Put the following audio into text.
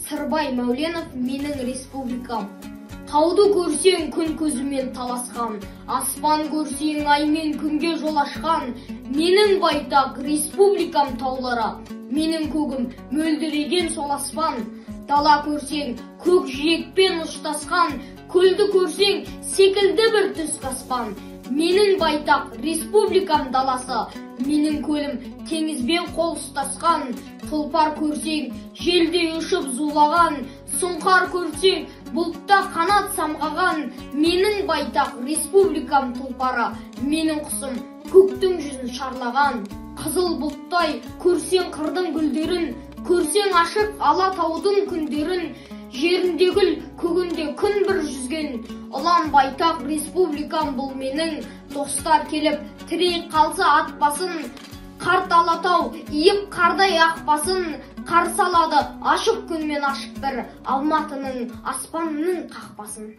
Сырбай Мәуленов, «Менің республикам». Тауды көрсең, күн көзімен таласқан, аспан көрсең, ай мен күнге жол ашқан. Менің байтақ республикам таулары, менің көгім мөлдіреген сол аспан. Дала көрсең, көк жиекпен ұштасқан, көлді көрсең, секілді бір түскі аспан. Менің байтақ республикам даласы, менің көлім теңізбен қол ұстасқан. Тұлпар көрсең, желдей ұшып зулаған, сұңқар көрсең, бұлтта қанат самғаған. Менің байтақ республикам тұлпары, менің құсым көктің жүзін шарлаған. Қызыл бұлттай көрсең қырдың гүлдерін, көрсең ашық Алатаудың күндерін. Жерінде гүл, көгінде күн бір жүзген. Ұлан байтақ республикам бұл менің. Достар келіп тірей қалса ат басын, қарт Алатау иіп қардай ақ басын. Қарсы алады ашық күнмен ашық бір Алматының аспанының қақпасын.